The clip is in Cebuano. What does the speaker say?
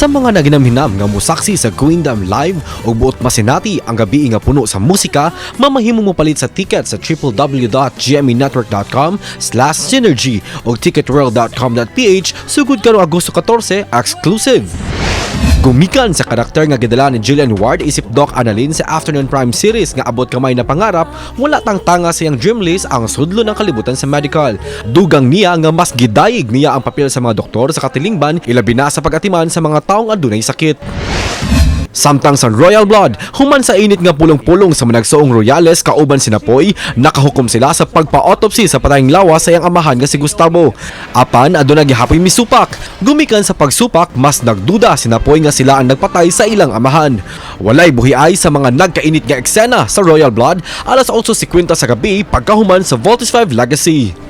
Sa mga naginamhinam nga musaksi sa Queendom Live ug buot masinati ang gabi nga puno sa musika, mamahimo mo palit sa ticket sa www.gmanetwork.com/synergy ug ticketworld.com.ph sugod karong Agosto 14, exclusive. Gumikan sa karakter nga gidala ni Jillian Ward isip Doc Annalyn sa Afternoon Prime series nga Abot Kamay na Pangarap, wala tang tanga sa iyang dream list ang sudlo ng kalibutan sa medical. Dugang niya nga mas gidayeg niya ang papel sa mga doktor sa katilingban, ilabi na sa pag-atiman sa mga taong adunay sakit. Samtang sa Royal Blood, human sa init nga pulong-pulong sa managsuong Royales kauban si Napoy, nakahukom sila sa pagpa-autopsy sa patayng lawas sa iyang amahan nga si Gustavo. Apan aduna gihapoy misupak. Gumikan sa pagsupak, mas nagduda si Napoy nga sila ang nagpatay sa ilang amahan. Walay buhiay sa mga nagkainit nga eksena sa Royal Blood, alas 8:50 sa gabi pagkahuman sa Voltes 5 Legacy.